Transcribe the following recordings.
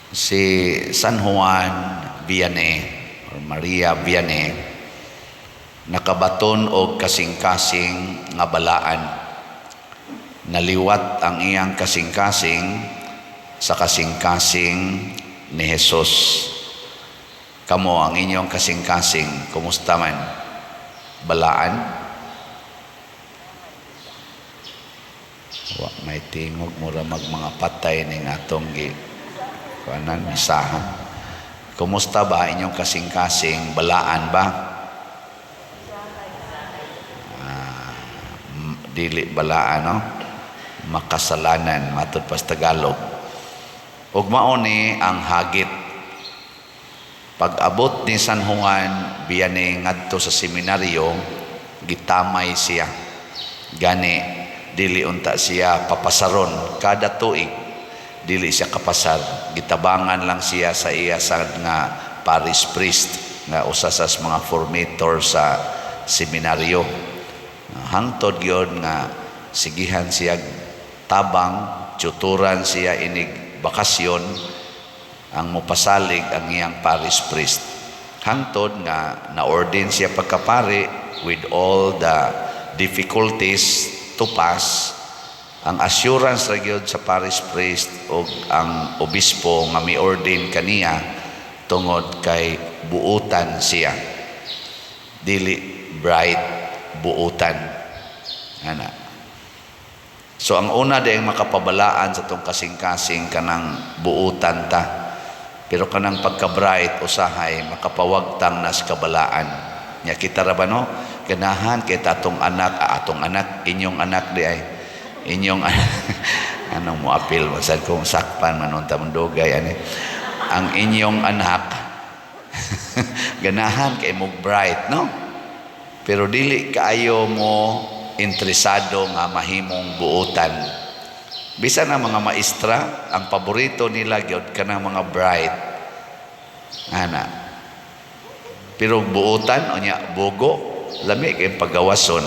Si San Juan Vianney or Maria Vianney nakabaton og kasing-kasing nga balaan. Naliwat ang iyang kasing-kasing sa kasing-kasing ni Jesus. Kamo, ang inyong kasing-kasing, kumusta man? Balaan? Wa may tingog, mura mag mga patay ning atong gi kuanan misahan. Kumusta ba inyong kasing-kasing? Balaan ba? Dili balaan, no? Makasalanan matud pa sa Tagalog. Ug mao ni ang hagit. Pag-abot ni San Juan Vianney ngadto sa seminaryo, gitamay siya. Gani dili unta siya papasaron kada tuig. Dili siya kapasar. Gitabangan lang siya sa iya sa nga parish priest nga usa sa mga formator sa seminaryo. Hangtod gyud nga sigihan siya tabang, tutoran siya inig bakasyon, ang mopasalig ang iyang parish priest. Hangtod nga na-ordain siya pagkapari with all the difficulties to pass. Ang assurance ra gyud sa parish priest o ang obispo nga mi-ordain kaniya tungod kay buutan siya. Dili bright, buutan. Ana. So ang una dayong makapabalaan sa tong kasing-kasing, kanang buutan ta. Pero kanang pagka-bright usahay makapawagtang nas kabalaan. Nya kita ra ba, no? Ganahan kay atong anak, atong anak, inyong anak di ay. Inyong anong mo apil man sad kung sakpan man unta dugay ani. Ang inyong anak, ganahan kay mo bright, no? Pero dili kaayo mo interesado nga mahimong buutan. Bisan ang mga maestra, ang paborito nila gyud kanang mga bright. Ana. Pero buutan unya bugo, lami kay pagawason.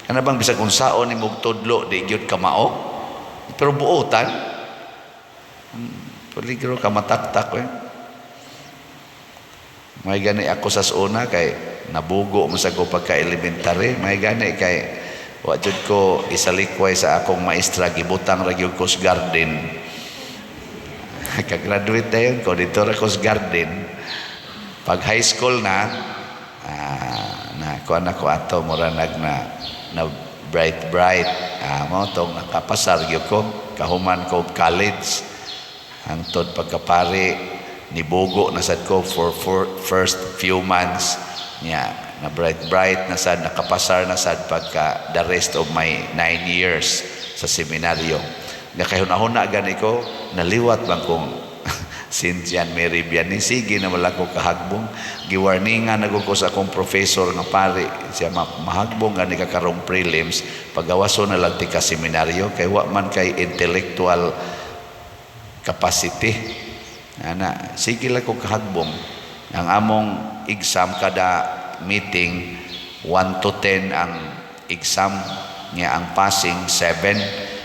Kana bang bisag unsaon nimo tudlo, di gyud ka mao? Pero buutan, peligro ka mataktak eh. May gani ako sa una kay nabugo mo sa ko pagka elementary, may gani kay wa jud ko isalikway sa akong maestra, gibutang ra gyud ko sa garden. Ka-graduate dayon ko dito ra ko sa garden. Pag high school na, na kuan ako ato, mura nag na na bright bright, mo tong nakapasar gyud ko kahuman ko college. Hangtod pagkapari, nibugo na sad ko for first few months niya, na bright bright na sad, nakapasar na sad pagka the rest of my 9 years sa seminaryo. Nga kay hunahuna gani ko, naliwat bang kung Saint John Mary Vianney, sige na wala ko kahagbong. Giwarningan na ko sa akong professor nga pare siya, "Mahagbong gani ka karong prelims, pagawaso na lang ti ka seminaryo kay wa man kay intellectual capacity." Ana, sige lang ko kahagbong. Ang among exam kada meeting, 1 to 10 ang exam niya, ang passing 7.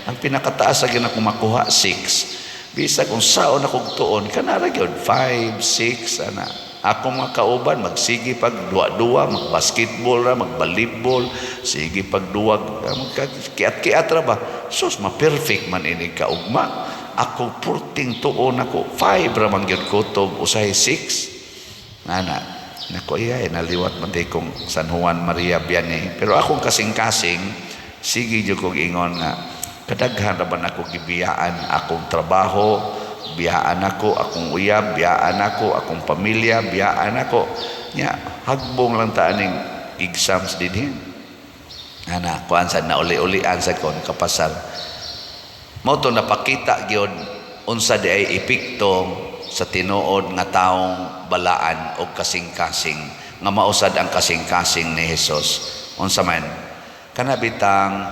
Ang pinakataas sa gina akong makuha, 6. Bisag unsaon akong tuon, kanara gyud 5, 6 ana. Ako mga kauban magsige pag duwa-duwa, mag-basketball ra, mag-volleyball, sige pag duwag, kiat-kiat ra ba. Sus, ma-perfect man ini kaugma. Ako purting tuon ako, 5 ra man gyud kutob, usahay 6. Ana, nako iya eh, naliwat man di kong San Juan Maria Vianney. Pero akong kasing-kasing, sige jud kog ingon nga kadaghan ra man ako gibiyaan. Akong trabaho, biyaan ako, akong uyab, biyaan ako, akong pamilya, biyaan ako. Nya, hagbong lang ta aning exams dinhi. Ana, kuan sa nauli-ulian sa kon kapasar. Mao to napakita gyud unsa di ay epekto sa tinuod nga taong balaan o kasing-kasing nga mausad ang kasing-kasing ni Jesus. Unsa man? Kana bitang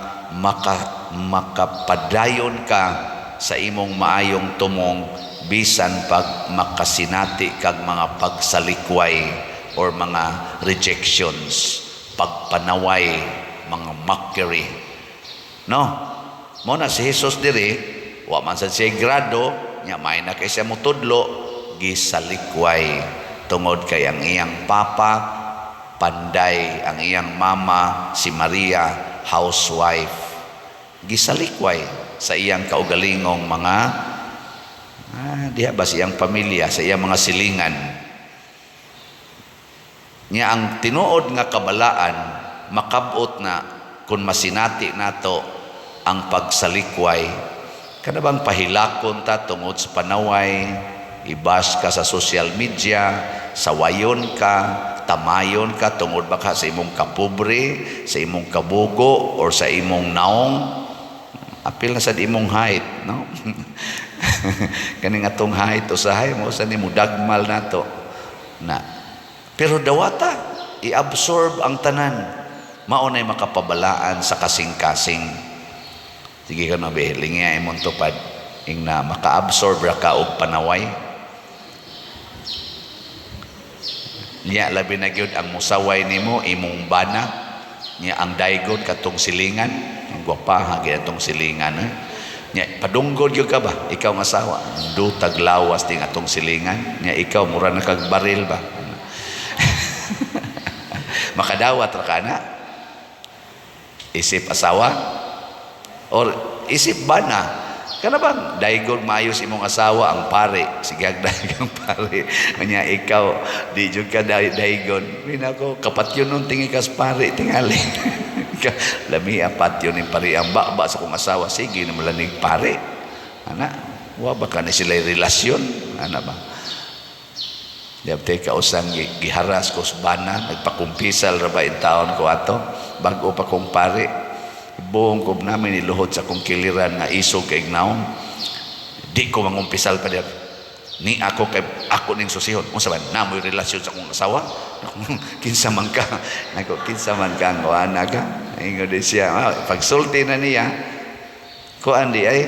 makapadayon ka sa imong maayong tumong bisan pag makasinati kag mga pagsalikway or mga rejections, pagpanaway, mga mockery. No? Mo na si Jesus diri, wa man sad siya grado. Nya may na kay siya mutudlo, gisalikway tungod kay ang iyang papa panday, ang iyang mama si Maria housewife. Gisalikway sa iyang kaugalingong mga diha ba sa iyang pamilya, sa iyang mga silingan. Nya ang tinuod nga kabalaan makabot na kung masinati nato ang pagsalikway. Kana bang pahilakon ta tungod sa panaway, i-bash ka sa social media, sawayon ka, tamayon ka tungod baka sa imong kapobre, sa imong kabugo, or sa imong naong, apil na sa imong height, no? Kaning atong height usahay mo sa nimo dagmal nato na. Pero dawata, i-absorb ang tanan. Mao nay makapabalaan sa kasing-kasing. Sige ka na be, lingiya imong tupad ing na maka-absorb ra ka og panaway. Niya labi na gyud ang musaway nimo imong bana, niya ang daygon katong silingan, ang gwapaha gyud atong silingan. Eh? Nya padunggod gyud ka ba ikaw nga asawa, dutag lawas ding atong silingan, nya ikaw mura na kag baril ba. Makadawat ra ka na. Isip asawa or isip bana. Kana bang daygon maayos imong asawa ang pare, sige daygon pare. Nya ikaw di jud ka daygon. Minako kapatyon nun tingi kas pare tingali. Lami apat yun yung pare ang baba sa kong asawa, sige na malanig pare. Ana, wa ba ka na sila relasyon? Ana ba? Diabte kausang giharas ko sa bana, nagpakumpisal ra ba in taon ko ato, bago pa kong pare. Buong ko namin niluhod sa kong kiliran nga isog kay naong. Di ko mangumpisal pa diyan. Ni ako kay ako ning susihon. Unsa man namoy relasyon sa akong asawa? Kinsa man ka? Nako, kinsa man ka ang ana ka? Ingon di siya. Pagsulti na niya, kuan di ay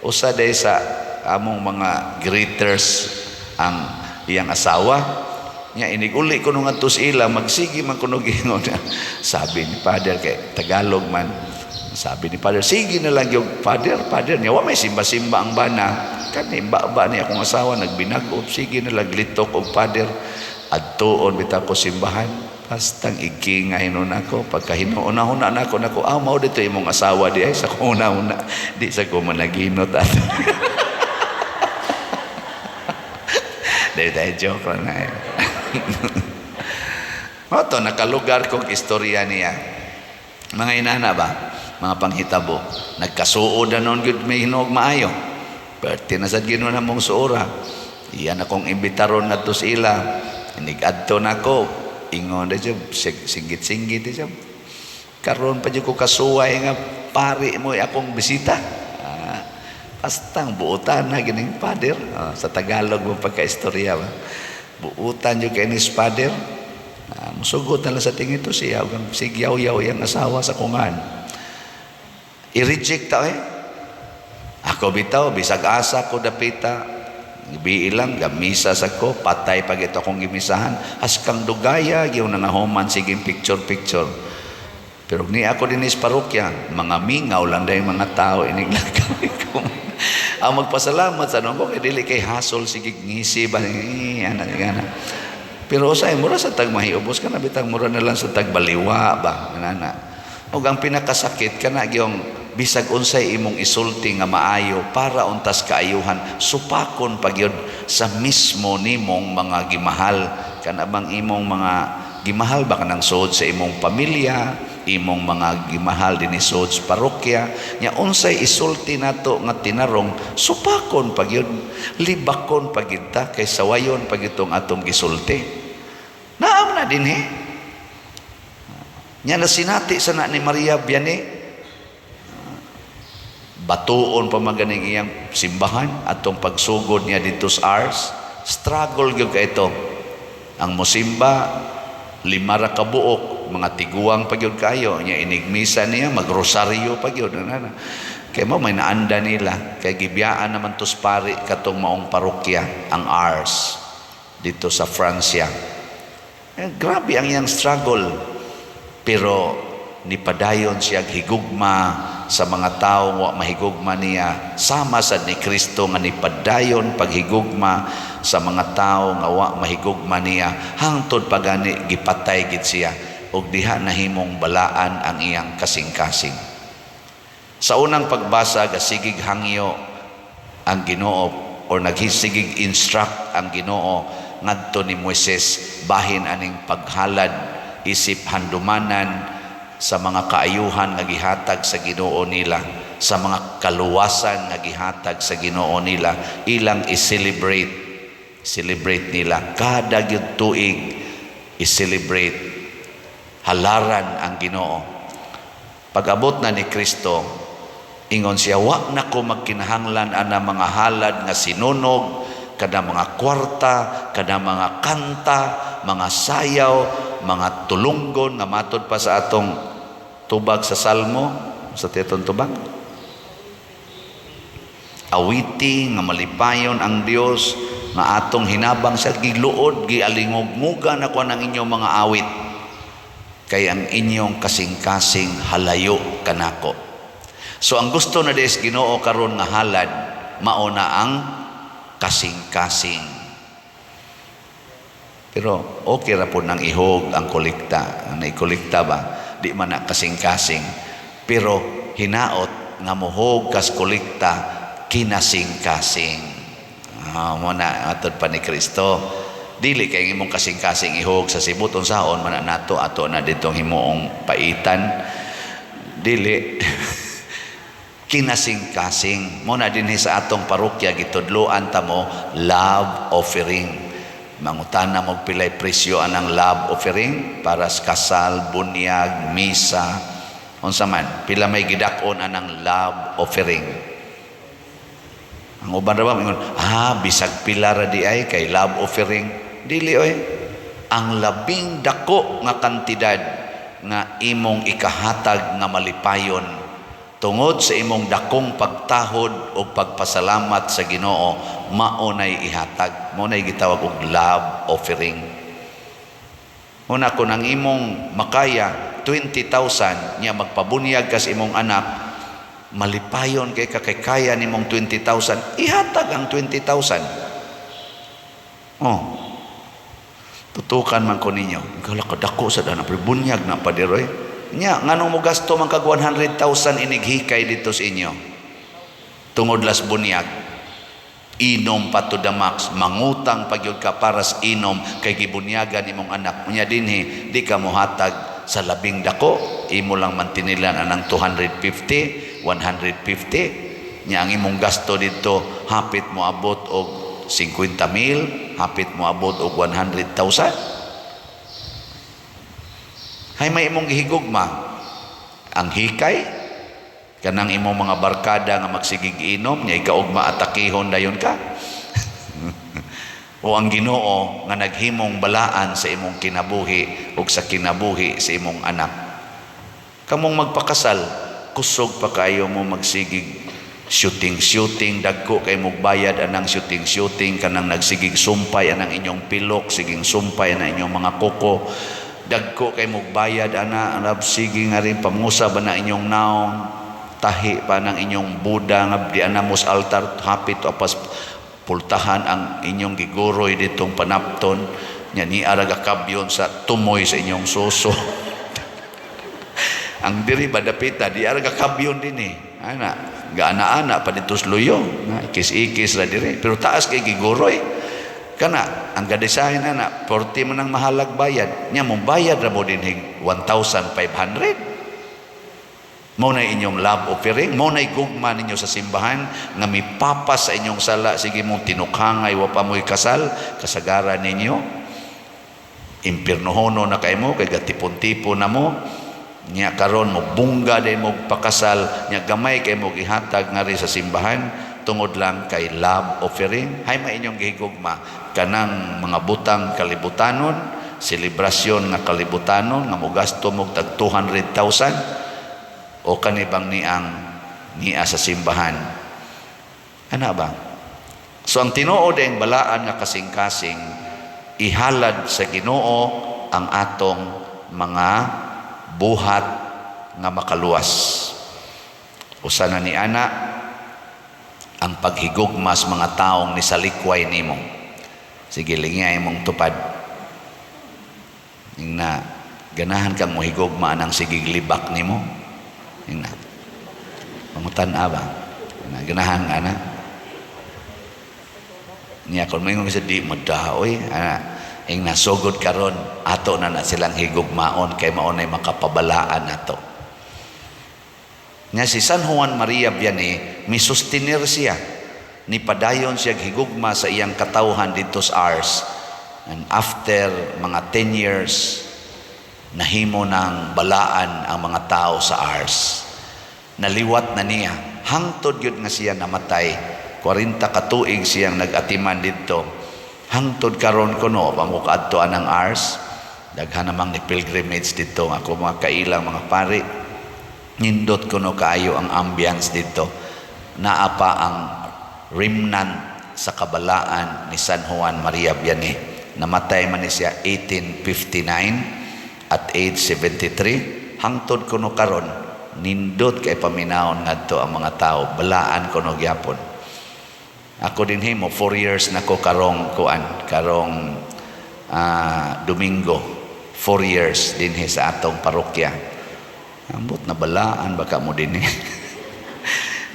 usa day sa among mga greeters ang iyang asawa. Nya inig-uli ko nung adto sa ila, magsige man kuno gingon. Sabi ni Father kay Tagalog man. Sabi ni Father, sige na lang yung Father, Father niya, wa may simba-simba ang bana. Kani ba niya akong asawa nagbinag-op, sige na lang litok og Father. Adtuon bitaw ko simbahan. Bastang igkingay nun ako, pagka hinuuna-huna na ako, nako, mao dito imong asawa di ay sa kong una-una. Di sa ko managinot at. Dahil tayo joke lang na eh. Mao to, nakalugar kong istorya niya. Mga inana ba? Mga panghitabo. Nagkasuod na noon gud may hinuog maayo. Perti na sad ginuon na mong suora. Iyan akong imbitaron na to sa ila. Inig-adto na ako. Ingon na siya, singgit-singgit na siya. Karon pa ko kasuway nga pari mo akong bisita. Pastang buutan na gining father. Sa Tagalog mo pagka-istorya ba? Buutan yung kay ni father. Musugot na lang sa tingin to siya. Sigyaw-yaw yung asawa sa kungan. I-reject ta eh. Ako bitaw, bisag asa ko dapita. Biilang, gamisa sa ko, patay pag ito akong gimisahan. Askang dugaya, gyud na nahuman, sige picture-picture. Pero ni ako din is parokya, mga mingaw lang dahil mga tao, iniglakaw ko. Ang magpasalamat sa nung ko, kay dili kay hasol, sige ngisi ba, ana, ana. Pero usay, mura sa tagmahiubos ka na, bitang mura na lang sa tagbaliwa ba, ana. Og ang pinakasakit, kana gyung bisag unsay imong isulti nga maayo para untas kaayuhan, supakon pa gyud sa mismo nimong mga gimahal. Kana bang imong mga gimahal ba kanang suod sa imong pamilya, imong mga gimahal dinhi suod sa parokya, nya unsay isulti nato nga tinarong, supakon pa gyud, libakon pa gyud ta kay sawayon pa gyud tong atong gisulti. Naam na dinhi. Nya nasinati sa na ni Maria Vianney, batuon pa maganing iyang simbahan atong pagsugod niya dito sa Ars. Struggle gyud ka ito. Ang musimba 5 ra ka buok, mga tiguang pa gyud kayo nya inigmisa niya magrosaryo pa gyud ana. Kay mo may naanda nila kay gibiyaan naman tos pari katong maong parokya ang Ars dito sa Francia. Grabe ang iyang struggle, pero nipadayon siya higugma sa mga tawo wa mahigugma niya, sama sad ni Kristo nga nipadayon paghigugma sa mga tawo nga wa mahigugma niya hangtod pagani gipatay gid siya ug diha nahimong balaan ang iyang kasing-kasing. Sa unang pagbasa, gasigig hangyo ang Ginoo or naghisigig instruct ang Ginoo ngadto ni Moises bahin aning paghalad isip handumanan sa mga kaayuhan nga gihatag sa Ginoo nila, sa mga kaluwasan nga gihatag sa Ginoo nila, ilang i-celebrate. Celebrate nila kada gyud tuig, i-celebrate, halaran ang Ginoo. Pag-abot na ni Kristo, ingon siya, "Wa na ko magkinahanglan ana mga halad nga sinunog, kada mga kwarta, kada mga kanta, mga sayaw, mga tulunggon," nga matod pa sa atong tubag sa Salmo, sa tetong tubag. Awiti nga malipayon ang Dios nga atong hinabang sa giluod, gialingog-ngugan ako ng inyong mga awit kay ang inyong kasing-kasing halayo kanako. So ang gusto na des Ginoo karon nga halad, mao na ang kasing-kasing. Pero okay ra po nang ihog ang kolekta. Ang naikolekta ba, di man na kasing-kasing. Pero hinaot nga mohog kas kolekta kinasing-kasing. Ah, mo na atod pa ni Kristo. Dili kay imong kasing-kasing ihog sa Sibot, unsaon man na nato, ato na ditong himuong paitan. Dili kinasing-kasing. Mo na dinhi sa atong parokya gitudloan ta mo love offering. Mangutana mo pilay presyo anang love offering para sa kasal, bunyag, misa, unsa man, pila may gidak-on anang love offering? Ang uban ra ba ingon, "Ah, bisag pila ra di ay kay love offering." Dili oy. Ang labing dako nga kantidad nga imong ikahatag nga malipayon tungod sa imong dakong pagtahod o pagpasalamat sa Ginoo, mao nay ihatag. Mao nay gitawag og love offering. Una, kung ang imong makaya 20,000 nya magpabunyag ka sa imong anak, malipayon kay ka kay kaya nimong 20,000, ihatag ang 20,000. Oh. Tutukan man ko ninyo. Kala kadako sa dana pero bunyag na pa diroy. Nya nganong mo gasto man kag 100,000 inighikay dito sa inyo? Tungod las bunyag. Inom pa to the max, mangutang pa gyud ka para sa inom kay gibunyagan imong anak. Unya dinhi di ka mohatag sa labing dako, imo lang mantinilan anang 250, 150. Nya ang imong gasto dito hapit mo abot og 50 mil, hapit mo abot og 100,000. Hay may imong gihigugma ang hikay, kanang imong mga barkada nga magsigig inom, nya ikaugma atakihon dayon ka, o ang Ginoo nga naghimong balaan sa imong kinabuhi ug sa kinabuhi sa imong anak? Kamong magpakasal, kusog pa kayo mo magsigig shooting shooting, dagko kay mo bayad anang shooting shooting, kanang nagsigig sumpay anang inyong pilok, siging sumpay anang inyong mga kuko, dagko kay mo bayad ana. Arab sige nga rin pamungusab na inyong naong, tahi pa ng inyong Buda nga di anamos altar, hapit apas pultahan ang inyong giguroy ditong panapton nya ni araga kabyon sa tumoy sa inyong suso. Ang diri ba dapita, di araga kabyon din eh, ana gaana-ana pa dito sa luyo na ikis-ikis ra diri, pero taas kay giguroy. Kana ang gadisahin ana 40 man ang mahalag bayad nya, mo bayad ra mo dinhi 1,500. Mao na inyong love offering, mao na gugma ninyo sa simbahan nga mipapas sa inyong sala, sige mong tinukhangay wa pa mo'y kasal, kasagaran ninyo. Impirnohono na kay mo kay gatipon-tipon na mo. Nya karon mo bungga din mo pakasal, nya gamay kay mo gihatag nga sa simbahan tungod lang kay love offering. Hay ma inyong gihigugma kanang mga butang kalibutanon, selebrasyon nga kalibutanon nga mogasto mo tag 200,000, o kanibang niang niya sa simbahan ana ba? So ang tinuod ang balaan nga kasing-kasing, ihalad sa Ginoo ang atong mga buhat nga makaluwas. Usa na ni ana ang paghigugma sa mga taong nisalikway nimo. Sige, lingay mong tupad. Ingna, ganahan kang mohigugma anang sigig libak nimo? Ingna. Pangutan-a ba? Ingna, ganahan ka na? Niya kung moingon ka sa di madaoy, ana, ingna sugod karon ato na na silang higugmaon kay mao nay makapabalaan nato. Nga si San Juan Maria Vianney, misustenir siya. Ni padayon siya higugma sa iyang katawhan didto sa Ars. And after mga 10 years, nahimo ng balaan ang mga tao sa Ars. Naliwat na niya. Hangtod yun nga siya namatay. 40 katuig siyang nag-atiman didto. Hangtod karon kuno pamukadto anang Ars. Daghan namang ni pilgrimage didto ako mga kailang mga pari. Nindot kuno kaayo ang ambience didto. Naa pa ang remnant sa kabalaan ni San Juan Maria Vianney. Namatay man ni siya 1859 at age 73. Hangtod kuno karon nindot kay paminawon ngadto ang mga tao, balaan kuno gyapon. Ako din himo 4 years na ko karong kuan, karong Domingo, 4 years dinhi sa atong parokya. Ambot na balaan baka mo dinhi.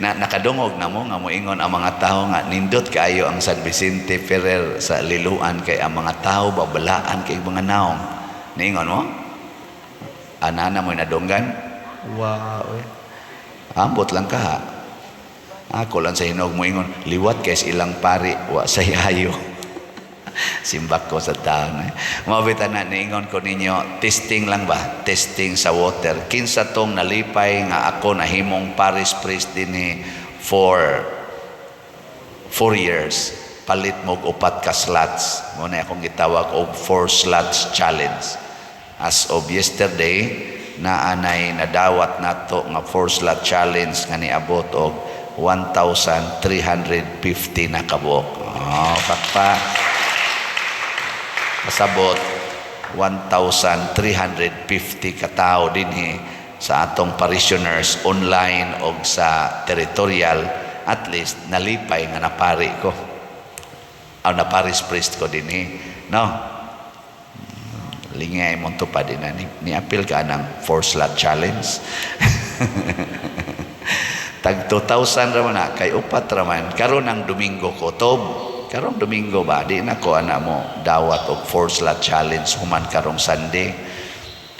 Na nakadungog na mo nga moingon ang mga tao nga nindot kaayo ang San Vicente Ferrer sa Liloan kay ang mga tao babalaan kay mga naong. Niingon mo? Ana na mo nadunggan? Wow. Eh. Ambot lang ka ha. Ako lang sa hinog moingon, liwat kay sa ilang pari, wa sa ayo. Simbak ko sa taon. Eh. Mao na niingon ko ninyo, testing lang ba? Testing sa water. Kinsa tong nalipay nga ako nahimong parish priest dinhi for 4 years, palit mo og upat ka slots. Mao na akong gitawag og four slots challenge. As of yesterday, naanay nadawat nato nga four slot challenge nga niabot og 1,350 na kabuok. Oh, pakpak. Pasabot 1,350 katao dinhi sa atong parishioners online og sa territorial, at least nalipay nga napari ko. Aw, na parish priest ko dinhi. No? Lingay mo to pa din na ni apil ka ng four slot challenge. Tag 2,000 raman na kay upat raman karon ang Domingo ko tob. Karong Domingo ba, di na ko ana mo dawat og four slot challenge human karong Sunday.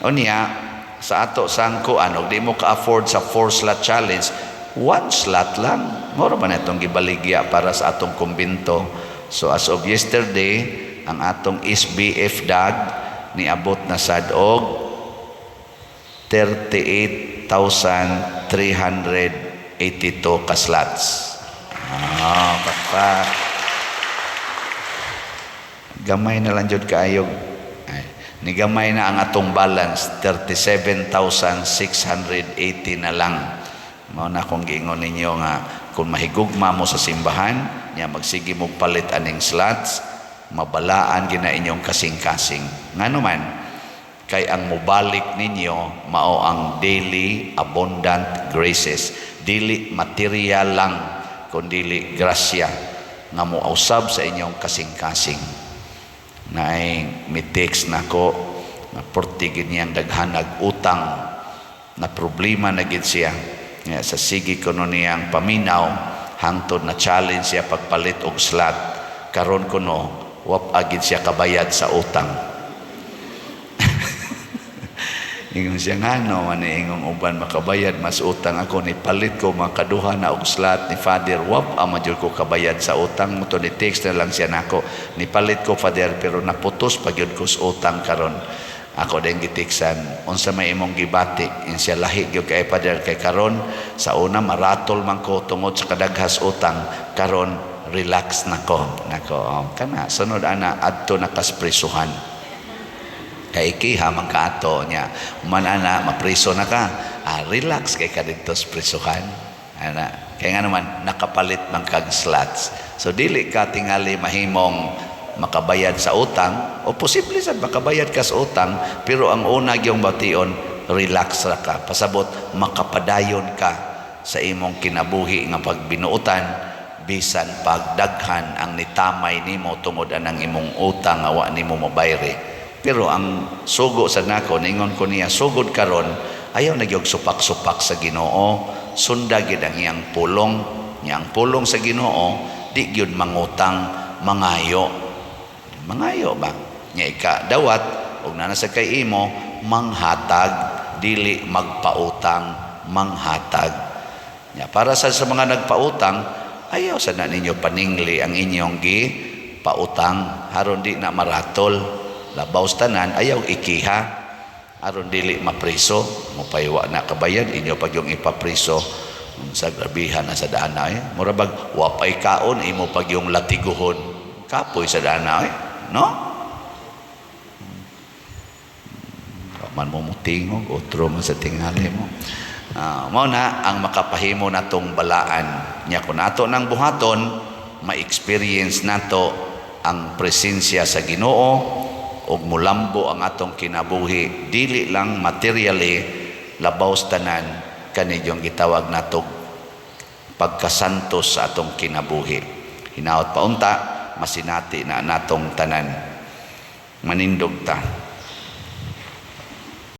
Unya sa ato sang kuan, og di mo ka-afford sa four slot challenge, one slot lang. Mao ra man itong gibaligya para sa atong kumbento. So as of yesterday, ang atong SBF dag niabot na sad og 38,382 ka slots. Ah, pakpak. Gamay na lang jud kaayo. Ay, nigamay na ang atong balance, 37,680 na lang. Mao na akong giingon ninyo nga kung mahigugma mo sa simbahan, nya magsige mo palit aning slots, mabalaan gina inyong kasing-kasing. Ngano man, kay ang mobalik ninyo mao ang daily abundant graces, dili material lang kundili grasya nga mousab sa inyong kasing-kasing. Naay mi-text nako na porti gid niyang daghanag utang na problema na gid siya. Nga sa sige kuno niyang paminaw hangtod na challenge siya pagpalit og slot, karon kuno wap agid siya kabayad sa utang. Ingon siya, ngano man ingong uban makabayad mas utang ako, ni palit ko makaduha na og slot ni Father, wap ama jud ko kabayad sa utang mo to. Ni text na lang siya nako, ni palit ko, Father, pero naputos pa gyud ko sa utang karon. Ako din gitiksan, unsa may imong gibati? In siya, lahi gyud kay Father, kay karon sa una maratol man ko tungod sa kadaghas utang, karon relax na ko. Nako, oh, kana sunod ana adto na kas prisuhan kay ikiha man kaato niya man ana mapriso na ka, ah, relax kay ka didto sa prisuhan ana, kay nga naman nakapalit man kag slots. So dili ka tingali mahimong makabayad sa utang o posible sad makabayad ka sa utang, pero ang una gyung bation, relax ra ka, pasabot makapadayon ka. sa imong kinabuhi nga pagbinuotan, bisan pagdaghan ang nitamay nimo tungod anang imong utang nga wa nimo mabayri. Pero ang sugo sa nako, ningon ko niya, sugod karon ayaw na gyud supak-supak sa Ginoo, sunda gyud ang iyang pulong. Nya ang pulong sa Ginoo, di gyud mangutang, mangayo. Mangayo ba? Nya ika dawat og naa sa kay imo, manghatag, dili magpautang, manghatag. Nya para sa mga nagpautang, ayaw sa na ninyo paningli ang inyong gi pautang aron di na maratol. Labaw sa tanan, ayaw ikiha aron dili mapriso. Mupaywa na kabayad, inyo pag yung ipapriso sa grabihan na sa daan na eh. Mura bag wa pay kaon, imo pag yung latiguhon, kapoy sa daan na eh, no? Wa man mo mutingog, otro man sa tingali mo. Mao na ang makapahimo natong balaan. Nya kung nato nang buhaton, ma-experience nato ang presensya sa Ginoo ug mulambo ang atong kinabuhi, dili lang materially, labaw sa tanan kani yung gitawag natog pagkasantos sa atong kinabuhi. Hinaot paunta masinati na natong tanan. Manindog ta.